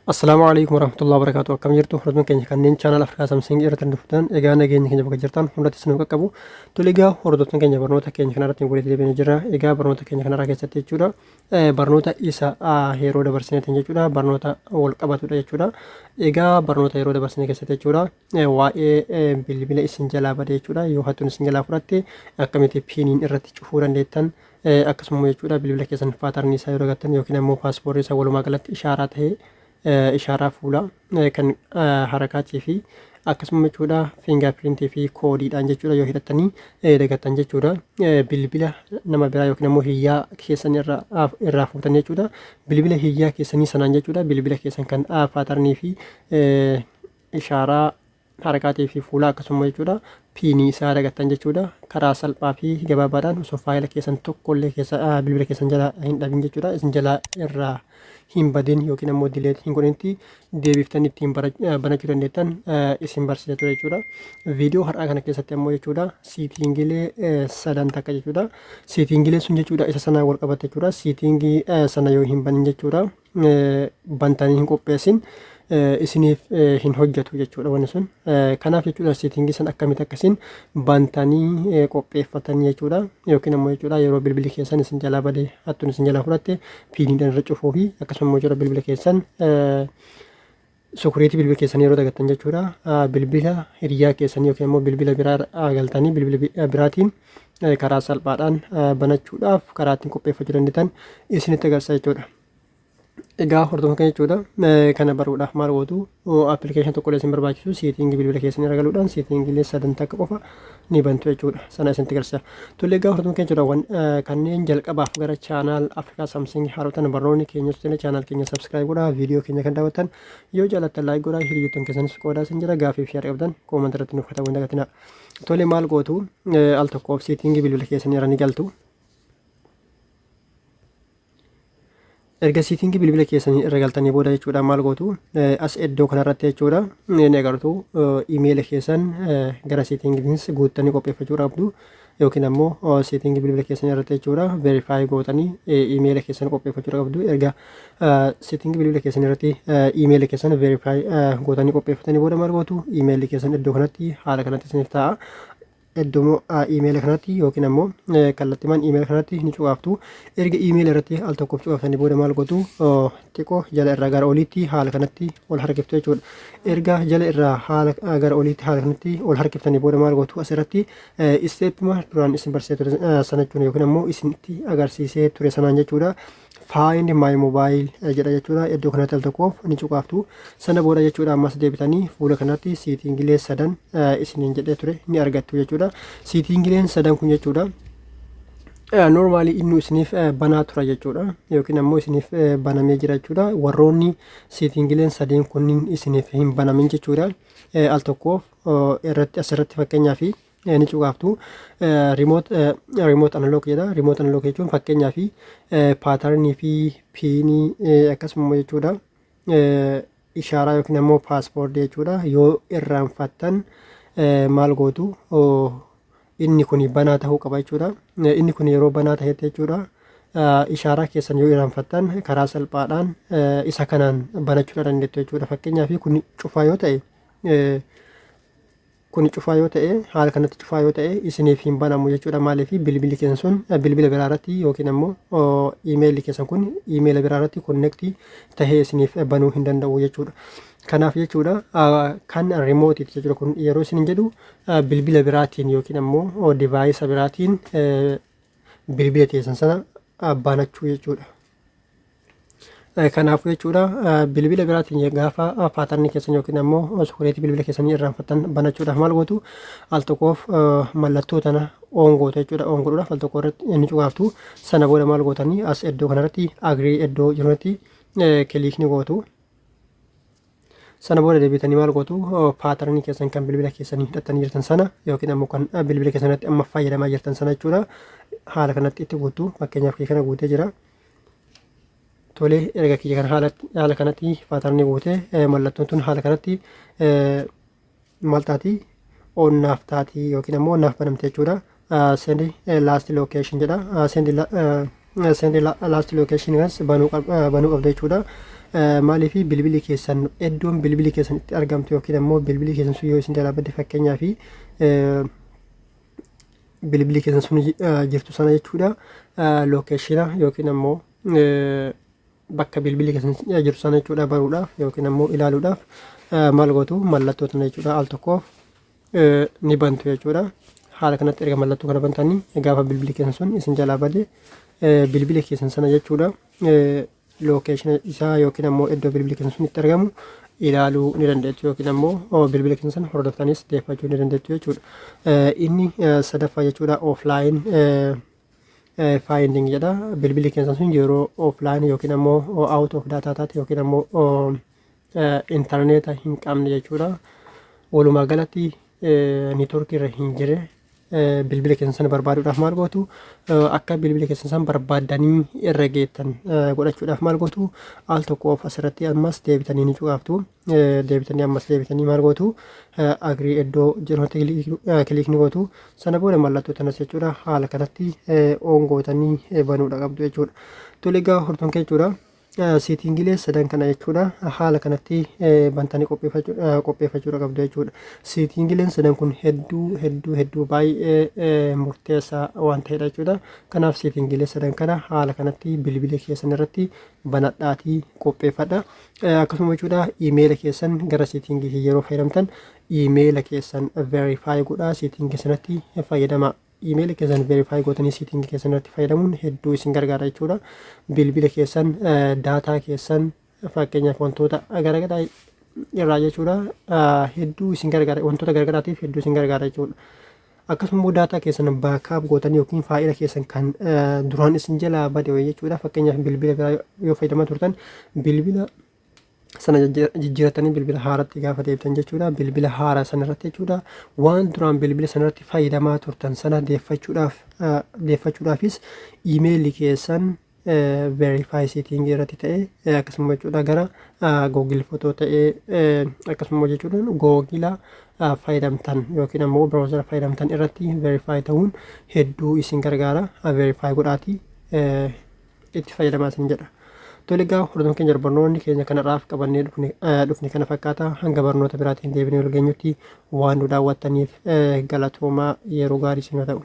Assalaamu alaikum warahmatullahi wabarakatuh. Akkam jirtu hordoftoonni keenya kanneen channel Afrikaa Samsung irratti dhuftan? Egaa nageenya keenya bakka jirtan hundatti isin qaqqabu. Tole, egaa hordoftoonni keenya, barnoota keenya kanarratti walitti deebiinee jirra. Egaa barnoota keenya kanarraa keessatti jechuudha, barnoota isa yeroo dabarsineetiin jechuudha, barnoota wal qabatudha jechuudha. Egaa barnoota yeroo dabarsine keessatti jechuudha, waa'ee bilbila isin jalaa bade jechuudha, yoo hattuun isin jalaa fudhatte akkamitti PINiin irratti cufuu dandeettan, akkasuma jechuudha, bilbila keessan patternii isaa yoo dagattan yookiin ammoo passwordii isaa, walumaa galatti ishaaraa ta'ee ishaaraa fuulaa kan harakaatii fi akkasuma jechuudha, fingerprintii fi koodiidhaan jechuudha, yoo hidhattanii dagattan jechuudha, bilbila nama biraa yookiin ammoo hiriyaa keessan irraa fuutan jechuudha, bilbila hiriyaa keessanii sanaan jechuudha, bilbila keessan kan patternii fi ishaaraa harakaatii fi fuulaa, akkasuma jechuudha, PINii isaa dagattan jechuudha, karaa salphaa fi gabaabaadhaan osoo faayila keessan tokkollee keessa bilbila keessan jala hin dhabin jechuudha, isin jalaa irraa hin badin yookiin ammoo delete hin godhinitti deebiftanii ittiin banachuu dandeettan isin barsiisa ture jechuudha. Viidiyoo har'aa kana keessatti ammoo jechuudha, settingilee sadan takka jechuudha. Settingilee sun jechuudha, isa sanaan wal qabate jechuudha. Settingii sana yoo hin banin jechuudha, bantanii hin qopheessin, isiniif hin hojjetu jechuudha wanni sun. Kanaaf jechuudha, settingii san akkamitti akkasiin bantanii qopheeffatanii jechuudha, yookiin ammoo jechuudha, yeroo bilbilli keessan isin jalaa badee hattuun isin jalaa fudhatte PINiidhaan irra cufuu fi akkasuma immoo jechuudha, bilbila keessan security bilbila keessanii yeroo dagattan jechuudha, bilbila hiriyaa keessanii yookiin ammoo bilbila biraa galtanii bilbila biraatiin karaa salphaadhaan banachuudhaaf karaa ittiin qopheeffachuu dandeettan isinitti agarsiisa jechuudha. Egaa hordofaa kan jechuudha, kana baruudhaaf maal gootu? Application tokko illee isin barbaachisu, settingii bilbila keessanii irra galuudhaan settingiilee sadan takka qofa ni bantu jechuudha. Sana isinitti agarsiisa. Tole, egaa hordofaa kan jechuudha, kanneen jalqabaaf gara channel Afrikaa Samsung haarotan, barnoonni keenya sun channel keenya subscribe godhaa, viidiyoo keenya kan daawwattan yoo jaallattan like godhaa, hiriyoottan keessanis qoodaa isin jira. Gaafii fi yaada qabdan comment irratti nuuf katabuu hin dagatinaa. Tole, maal gootu? Al tokkoof settingii bilbila keessanii irra ni galtu. Erga settingii bilbila keessanii irra galtanii booda jechuudha, maal gootu? As iddoo kanarratti jechuudha, ni agartu, imeela keessan gara settingiinis guuttanii qopheeffachuu qabdu yookiin ammoo settingii bilbila keessanii irratti jechuudha, verify gootanii imeela keessan qopheeffachuu qabdu. Erga settingii bilbila keessanii irratti imeela keessan verify gootanii qopheeffatanii booda maal gootu? Imeelli keessan iddoo kanatti haala kanatti isiniif ta'a. Iddoo iimeela kanatti yookiin ammoo kallattimaan iimeela kanatti ni cuqaaftu. Erga iimeela irratti al tokkoof cuqaaftanii booda maal gootu? Xiqqoo jala irraa gara oliitti haala kanatti ol harkiftu jechuudha. Erga jala irraa haala gara oliitti haala kanatti ol harkiftanii booda maal gootu? Asirratti stepuma duraan isin barsiisee ture sana jechuudha, yookiin ammoo isinitti agarsiisee ture sanaan jechuudha. "Find my mobile" jedha jechuudha. Iddoo kanatti al tokkoof ni cuqaaftu. Sana booda jechuudha, ammas deebitanii fuula kanatti settingilee sadan isiniin jedhee ture ni argattu jechuudha. Settingileen sadan kun jechuudha, normally inni isiniif banaa tura jechuudha, yookiin ammoo isiniif banamee jira jechuudha. Warroonni settingileen sadeen kunniin isiniif hin banamin jechuudha, al tokkoof irratti asirratti fakkeenyaa fi ni cuqaaftu. Remote unlock jedha. Remote unlock jechuun fakkeenyaa fi patternii fi PINii, akkasuma jechuudha, ishaaraa yookiin ammoo passwordii jechuudha, yoo irraanfattan maal gootu? Inni kun banaa ta'uu qaba jechuudha. Inni kun yeroo banaa ta'etti jechuudha, ishaaraa keessan yoo irraanfattan karaa salphaadhaan isa kanaan banachuu dandeettu jechuudha. Fakkeenyaaf kun cufaa yoo ta'e, kun cufaa yoo ta'e, haala kanatti cufaa yoo ta'e, isiniif hin banamu jechuudha. Maaliif? Bilbilli keessan sun bilbila biraa irratti yookiin ammoo iimeelli keessan kun iimeela biraa irratti connect tahee isiniif banuu hin danda'u jechuudha. Kanaaf jechuudha, kan remoteiiti jechuudha. Kun yeroo isin jedhu bilbila biraatiin yookiin ammoo devicea biraatiin bilbila keessan sana banachuu jechuudha. Kanaafuu jechuudha, bilbila biraatiin gaafa patternii keessan yookiin ammoo security bilbila keessanii irraanfattan banachuudhaaf maal gootu? Al tokkoof mallattoo tana on gootu jechuudha. On godhuudhaaf al tokko irratti inni cuqaaftu. Sana booda maal gootanii? As iddoo kanarratti agree iddoo jirutti click ni gootu. Sana booda deebitanii maal gootu? Patternii keessan kan bilbila keessanii hidhattanii jirtan sana yookiin ammoo kan bilbila keessanitti amma fayyadamaa jirtan sana jechuudha, haala kanatti itti guutu. Fakkeenyaaf kee kana guutee jira. Tole, erga kiyya kana haala kanatti patternii guutee, mallattoon tun haala kanatti maal taati? On naaf taati yookiin ammoo naaf banamte jechuudha. "Send last location" jedha. Send last location kanas banuu qabda jechuudha. Maaliif bilbilli keessan iddoon bilbilli keessan itti argamtu yookiin ammoo bilbilli keessan sun yoo isin jalaa badde, fakkeenyaa fi bilbilli keessan sun jirtu sana jechuudha, location yookiin ammoo bakka bilbilli keessan jirtu sana jechuudha baruudhaaf yookiin ammoo ilaaluudhaaf maal gootu? Mallattoo tana jechuudha al tokkoof ni bantu jechuudha. Haala kanatti erga mallattoo kana bantanii, gaafa bilbilli keessan sun isin jalaa bade bilbila keessan sana jechuudha location isaa yookiin ammoo iddoo bilbilli keessan sun itti argamu ilaaluu ni dandeettu yookiin ammoo bilbila keessan sana hordoftanis deeffachuu ni dandeettu jechuudha. Inni sadaffaa jechuudha offline finding jedha. Bilbilli keessan sun yeroo offline yookiin ammoo out of data taate yookiin ammoo intarneeta hin qabne jechuudha. Walumaa galatti networkii irra hin jirre bilbila keessan sana barbaaduudhaaf maal gootu? Akka bilbila keessan sana barbaaddanii irra geettan godhachuudhaaf maal gootu? Al tokkoof asirratti ammas deebitanii ni cuqaaftu. Deebitanii ammas deebitanii maal gootu? Agree iddoo jedhamatti click ni gootu. Sana booda mallattoo tanas jechuudha haala kanatti on gootanii banuudha qabdu jechuudha. Tole, egaa hordoftoota jechuudha. Settingiilee sadan kana jechuudha haala kanatti bantanii qopheeffachuudha qabdu jechuudha. Settingiileen sadan kun hedduu hedduu hedduu baay'ee murteessaa waan ta'edha jechuudha. Kanaaf settingiilee sadan kana haala kanatti bilbila keessan irratti banadhaatii qopheeffadha. Akkasuma jechuudha iimeela keessan gara settingii yeroo fayyadamtan iimeela keessan verify godhaa settingii sanatti fayyadama. Iimeela keessan verify gootanii settingii keessan irratti fayyadamuun hedduu isin gargaara jechuudha. Bilbila keessan, data keessan, fakkeenyaaf wantoota garaagaraa irraa jechuudha hedduu isin gargaara, wantoota garaagaraatiif hedduu isin gargaara jechuudha. Akkasuma immoo data keessan backup gootanii yookiin faayila keessan kan duraan isin jalaa bade jechuudha. Fakkeenyaaf bilbila biraa yoo fayyadamaa turtan, bilbila sana jijjiiratanii bilbila haaratti gaafa deebitan jechuudha. Bilbila haaraa sana irratti jechuudha waan duraan bilbila sana irratti fayyadamaa turtan sana deeffachuudhaafis iimeelli keessan verify setting irratti ta'e, akkasuma jechuudha gara Google Photo ta'ee, akkasuma jechuudha Google fayyadamtan yookiin ammoo browser fayyadamtan irratti verify ta'uun hedduu isin gargaara. Verify godhaatii itti fayyadamaa isin jedha. Tole, egaa hordoftoota keenya, barnoonni keenya kanarraaf qabannee dhufne kana fakkaata. Hanga barnoota biraatiin deebinee wal geenyutti waan nu daawwattaniif galatoomaa, yeroo gaarii isin haa ta'u.